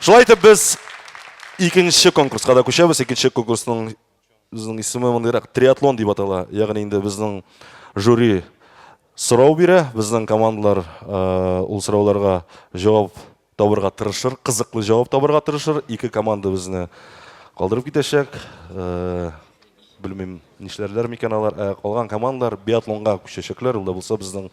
Шулай итеп без икенче конкурска да күчәбез. Икенче конкурсның безнең исеме мондыйрак триатлон дип атала. Ягъни инде безнең жюри сорау бирә, безнең командалар ул сорауларга җавап табырга тырышыр, кызыклы җавап табырга тырышыр. Ике команда безне калдырып китәчәк. Белмим, нишләрләр микән алар. Ә калган командалар биатлонга күчәчәкләр. Ул да булса безнең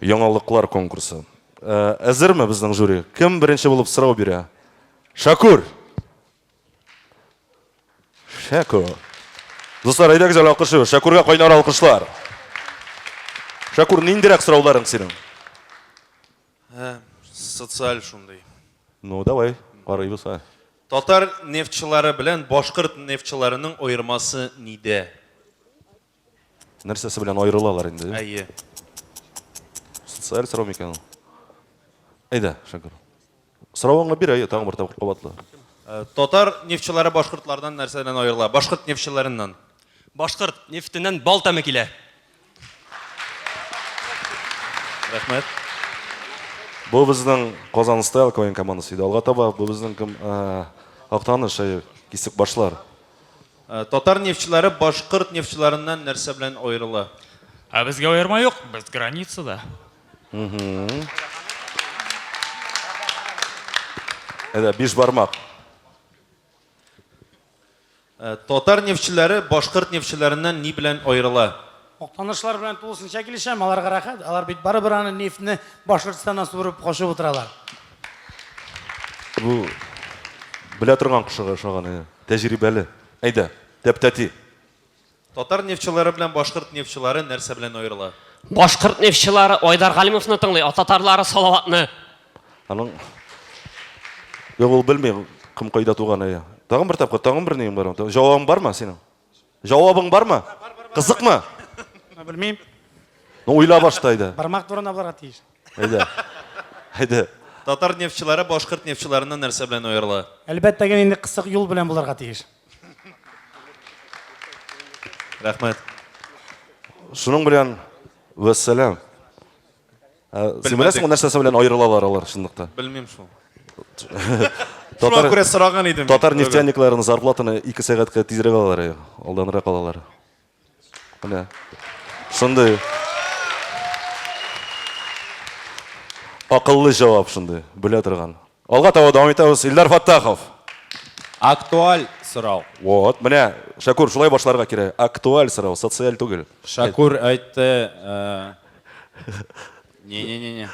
яңалыклар конкурсы. Әзерме безнең жюри? Кем беренче булып сорау бирә? Шакур! Шәкүр. Дуслар, әйдәгез әле алкышлыйбыз. Шәкүргә кайнар алкышлар. Шәкүр, ниндирәк сорауларың синең? Ә, социаль шундый. Ну, давай, карыйбыз. Ә. Татар нефтчылары белән башкорт нефтчыларының аермасы нидә? Нәрсәсе белән аерылалар инде? Әйе. Социаль сорау микән ул? Әйдә, Шәкүр. Соравыңны бир, әйе, тагын бер тапкыр кабатла. Э, татар нефтчылары башкортлардан нәрсә белән аерыла? Башкорт нефтчыларыннан. Башкорт нефтеннән бал тәме килә. Рәхмәт. Бу безнең Казан Стайл КВН командасы иде. Алга таба бу безнең кем э, Актаныш, әйе, кисек башлар. Э, татар нефтчылары башкорт нефтчыларыннан нәрсә белән аерыла? Ә безгә аерма юк, без границада. Әйдә, биш бармак. Э, татар нефтьчеләре башкорт нефтьчеләреннән ни белән аерыла? Актанышлар белән тулысынча килешәм, аларга рәхәт. Алар бит барыбер аны нефтьне Башкортстаннан суырып качып утыралар. Бу белә торган кешегә ошаган, әйе. Тәҗрибәле. Әйдә, тәп-тәти. Татар нефтьчылары белән башкорт нефтьчылары нәрсә белән аерыла? Башкорт нефтьчылары Айдар Галимовны тыңлый, ә татарлары Салаватны. Аның Юк, ул белми, кем кайда туган, әйе. Тагын бер тапкыр, тагын бер ниең бар. Җавабың бармы синең? Җавабың бармы? Кызыкмы? Белмим. Ну, уйла башта, әйдә. Бармак турында булырга тиеш. Әйдә. Әйдә. Татар нефтьчылары башкорт нефтьчыларыннан нәрсә белән аерыла? Әлбәттә генә инде кысык юл белән булырга тиеш. Рәхмәт. Шуның белән вәссәлам. Ә, Син беләсеңме нәрсәсе белән аерылалар алар чынлыкта? Белмим шул. Татар, Шуңа күрә сораган идем. Татар нефтяникларының зарплатаны 2 сәгатькә тизрәк алалар, алданрак алалар. Менә. Шундый. Акыллы җавап шундый, белә торган. Алга таба дәвам итәбез. Илдар Фаттахов. Актуаль сорау. Вот, менә, Шәкүр, шулай башларга кирәк. Актуаль сорау, социаль түгел. Шәкүр әйтте, э, не-не-не-не.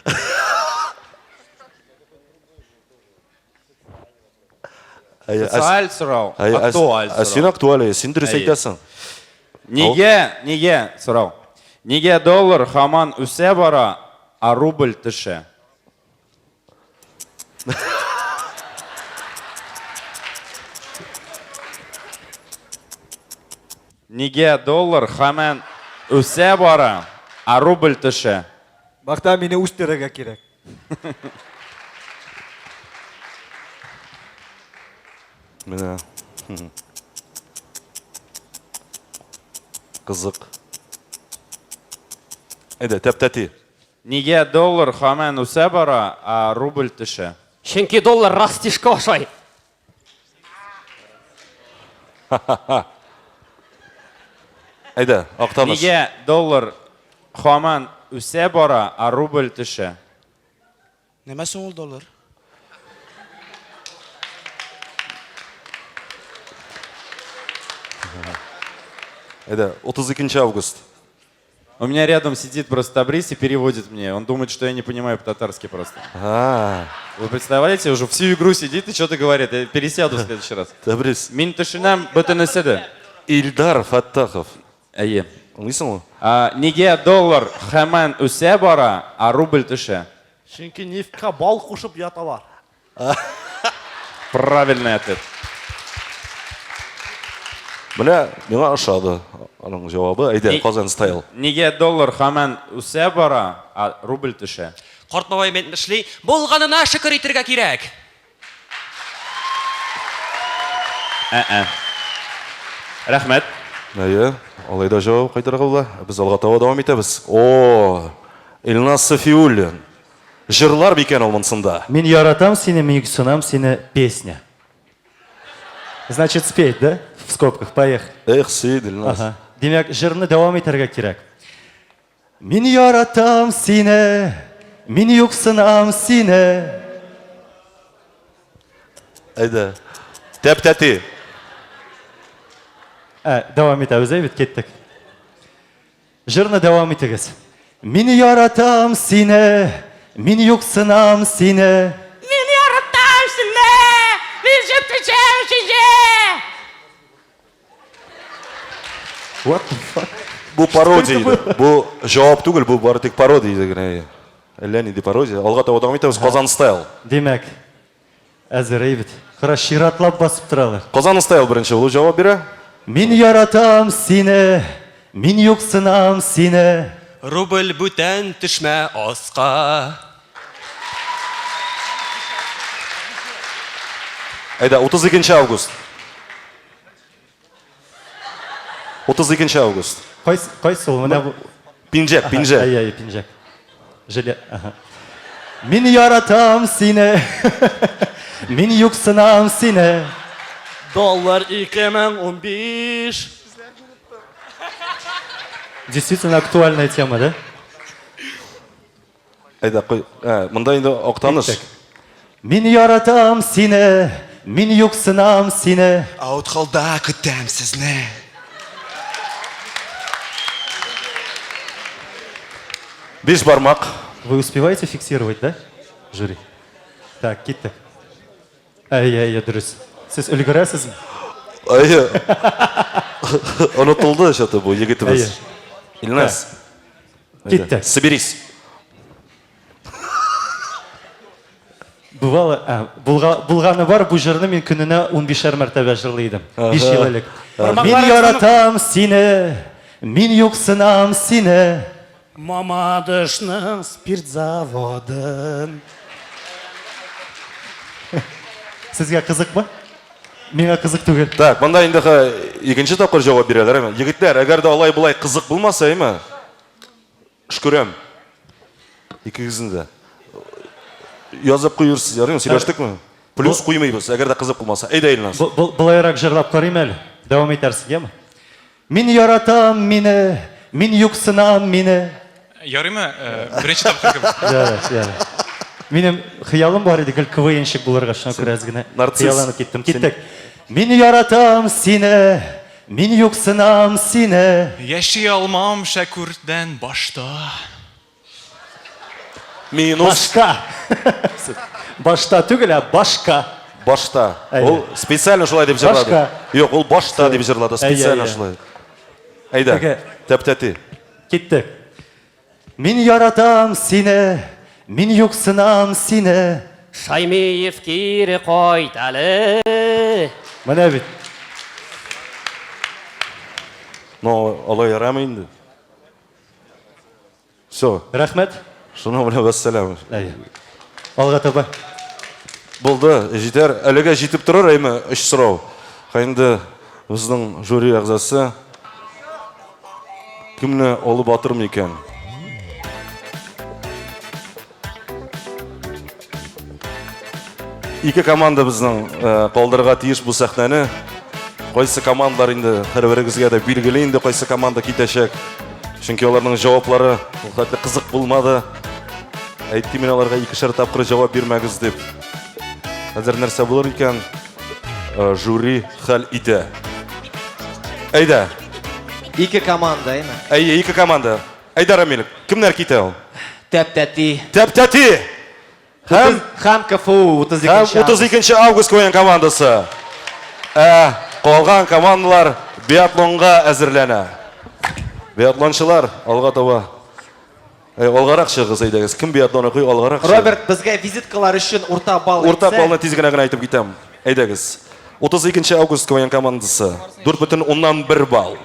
Социаль сорау, актуаль сорау. Ә син актуаль, син дөрес әйтәсең. Нигә, нигә сорау. Нигә доллар һаман үсә бара, а рубль төшә? Нигә доллар һаман үсә бара, а рубль төшә? Бакта мине үстерергә кирәк. Менә. Кызык. Әйдә, тәп-тәти. Нигә доллар һаман үсә бара, а рубль төшә? Чөнки доллар растишка ашай. Әйдә, Актаныш. Нигә доллар һаман үсә бара, а рубль төшә? Нәмә соң ул доллар? Әйдә, 32 август. У меня рядом сидит просто Табрис и переводит мне. Он думает, что я не понимаю по-татарски просто. А. Вы представляете, уже всю игру сидит и что-то говорит. Я пересяду в следующий раз. Табрис. Мин төшенәм бөтенесе дә. Илдар Фаттахов. Әйе. Аңлыйсыңмы? А, нигә доллар һаман үсә бара, а рубль төшә? Чөнки нефтькә бал кушып яталар. Правильный ответ. Менә миңа ошады аның җавабы. Әйдә, Казан стайл. Нигә доллар һаман үсә бара, а рубль төшә? Карт бабай әйтмешли, булганына шөкер итергә кирәк. Ә-ә. Рәхмәт. Әйе, алай да җавап кайтарырга була. Без алга таба дәвам итәбез. О, Илназ Сафиуллин. Җырлар микән ул монсында? Мин яратам сине, мин юксынам сине, песня. Значит, спеть, да? В скобках, поехали. Эх, син, Илназ. Ага. Димәк, җырны дәвам итәргә кирәк. Мин яратам сине, мин юксынам сине. Әйдә. Тәп-тәти. Ә, дәвам итәбез, әйбәт, киттек. Җырны дәвам итегез. Мин яратам сине, мин юксынам сине. Мин яратам сине, мин җитешәм сине. What the fuck? Бу пародия иде. Бу җавап түгел, бу бары тик пародия иде генә. Әллә нинди пародия. Алга таба дәвам итәбез. Казан стайл. Димәк, әзер әйбәт. Кара, чиратлап басып торалар. Казан стайл беренче булып җавап бирә. Мин яратам сине, мин юксынам сине. Рубль бүтән төшмә аска. Әйдә, 32 август. 32 август. Кайсы, кайсы ул? Менә бу. Пинжәк, пинжәк. Әй, әй, пинжәк. Жилет. Ага. Мин яратам сине. Мин юксынам сине. Доллар 2015. Действительно актуальная тема, да? Әйдә, куй. Ә, монда инде Актаныш. Мин яратам сине, мин юксынам сине. Аутхолда көтәм сезне. Биш бармак. Вы успеваете фиксировать, да, жюри? Так, киттек. Әй, әй, дөрес. Сез өлгерәсезме? Әйе. Онытылды что-то бу егетебез. Илназ. Киттек. Соберись. Бывало, ә, булга, булганы бар, бу җырны мин көненә 15-әр мәртәбә җырлый идем. 5 ел элек. Мин яратам сине, мин юксынам сине. Мамадышның спирт заводын. Сезгә кызыкмы? Миңа кызык түгел. Так, монда инде икенче тапкыр җавап бирәләр, әйме? Егетләр, әгәр дә алай болай кызык булмаса, әйме? Өшкерәм. Икегезне дә. Язып куерсыз, ярыймы? Сөйләштекме? Плюс куймыйбыз, әгәр дә кызык булмаса. Әйдә, Илназ. Болайрак җырлап карыйм әле. Дәвам итәрсең, яме? Мин яратам мине, мин юксынам мине. Ярыймы? Э, беренче тапкыр кебек. Ярар, ярар. Минем хыялым бар иде, гел КВНщик булырга, шуңа күрә әз генә хыялланып киттем. Киттек. Мин яратам сине, мин юксынам сине. Яши алмам Шәкүрдән башта. Минус. Башка. Башта түгел, ә башка. Башта. Ул специально шулай дип җырлады. Башка. Юк, ул башта дип җырлады, специально шулай. Әйдә. Тәп-тәти. Киттек. Мин яратам сине, мин юксынам сине. Шаймиев кире кайт әле. Менә бит. Ну, алай ярамый инде. Все. Рәхмәт. Шуның белән вәссәлам. Әйе. Алга таба. Булды, җитәр. Әлегә җитеп торыр, әйме, өч сорау. Һәм инде безнең жюри әгъзасы кемне алып атыр микән? Ике команда безнең э, калдырырга тиеш бу сәхнәне. Кайсы командалар инде һәрберегезгә дә билгеле инде кайсы команда китәчәк. Чөнки аларның җаваплары ул хәтле кызык булмады. Әйттем мин аларга икешәр тапкыр җавап бирмәгез дип. Хәзер нәрсә булыр икән? Э, жюри хәл итә. Әйдә. Ике команда, әйме? Әйе, ике команда. Әйдә, Рамил, кемнәр китә ул? Тәп-тәти. Тәп-тәти! Һәм Һәм КФУ 32 Һәм 32 август КВН командасы. Ә калган командалар биатлонга әзерләнә. Биатлончылар алга таба. Әй, алгарак чыгыгыз әйдәгез. Кем биатлон укый, алгарак чыгыгыз. Роберт, безгә визиткалар өчен урта балл Урта әйтсәң. баллны тиз генә генә әйтеп китәм. Әйдәгез. 32 август КВН командасы 4,1 балл.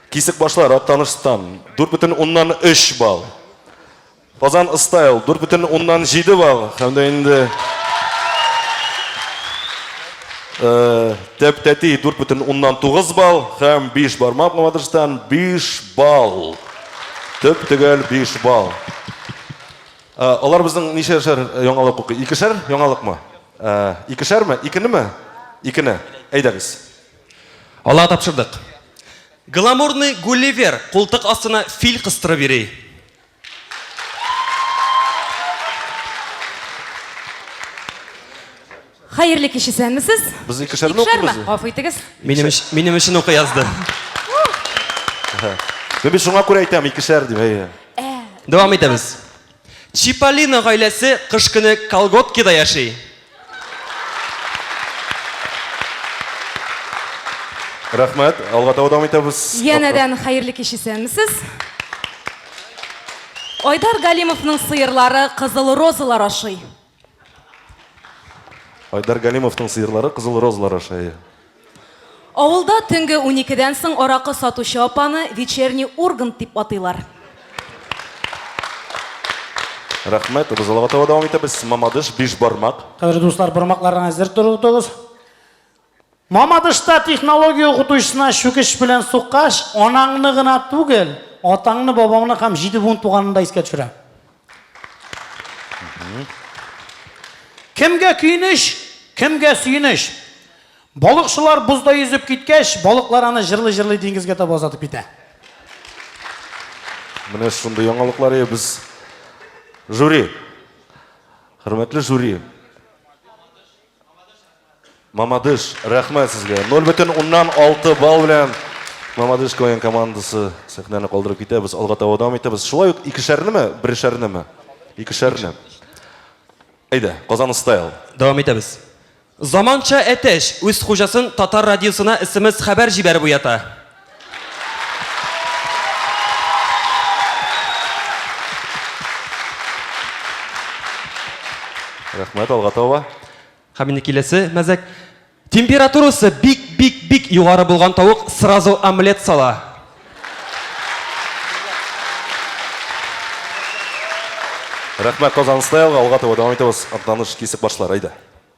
Кисек башлар Актаныштан 4,3 балл. Казан Стайл 4,7 балл. Һәм дә инде э, Тәп-тәти 4,9 балл һәм 5 бармак Мамадыштан 5 балл. Төп-төгәл 5 балл. Алар безнең ничәшәр яңалык укый? Икешәр яңалыкмы? Икешәрме? Икенеме? Икене. Әйдәгез. Аллага тапшырдык. Гламурный Гулливер култык астына фил кыстырып йөри. Хәерле кич, исәнмесез. Без икешәрне укыйбыз. Гафу итегез. Минем өчен, минем өчен укый язды. Мин бит шуңа күрә әйтәм, икешәр дип, әйе. Дәвам итәбез. Чиполлино гаиләсе кыш көне колготкида яши. Рәхмәт. Алга таба дәвам итәбез. Янәдән хәерле кич, исәнмесез. Айдар Галимовның сыерлары кызыл розалар ашый. Айдар Галимовның сыерлары кызыл розалар ашый. Авылда төнге уникедән соң аракы сатучы апаны Вечерний Ургант дип атыйлар. Рәхмәт. Без алга таба дәвам итәбез. Мамадыш, бишбармак. Кадерле дуслар, бармакларны әзер тотыгыз. Мамадышта технология укытучысына чүкеч белән суккач, анаңны гына түгел, атаңны, бабаңны һәм җиде буын туганын да искә төшерә. Кемгә көенеч, кемгә сөенеч. Балыкчылар бозда йөзеп киткәч, балыклар аны җырлый-җырлый диңгезгә таба озатып китә. Менә шундый яңалыклар е без жюри. Хөрмәтле жюри. Мамадыш, рәхмәт сезгә. 0,6 балл белән Мамадыш КВН командасы сәхнәне калдырып китә. Без алга таба дәвам итәбез. Шулай ук икешәрнеме, берешәрнеме? Икешәрне. Әйдә, Казан стайл. Дәвам итәбез. Заманча әтәч үз хуҗасын Татар радиосына смс хәбәр җибәреп уята. Рәхмәт, алга таба. Һәм инде киләсе мәзәк. Температурасы бик-бик-бик югары булган тавык сразу омлет сала. Рәхмәт Казан стайлга, алга таба дәвам итәбез. Актаныш кисек башлар, әйдә.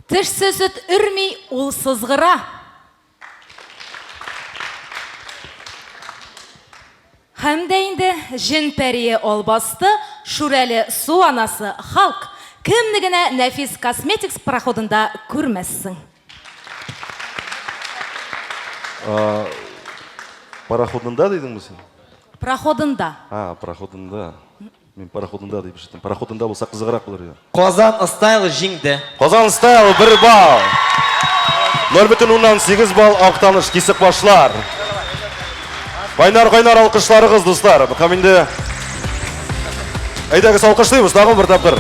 Тешсез эт өрми, ул сызгыра. Һәм дә инде җен пәрие албасты, шүрәле су анасы, Халк, кемне генә Нәфис Косметикс пароходында күрмәссең. Пароходында дидеңме син? Проходында. А, проходында. Мин пароходында дип ишеттем. Пароходында булса кызыграк булыр иде. Казан Стайл җиңде. Казан Стайл 1 балл. 0,8 балл Актаныш кисекбашлар. Кайнар-кайнар алкышларыгыз, дуслар. Һәм инде әйдәгез алкышлыйбыз тагын бер тапкыр.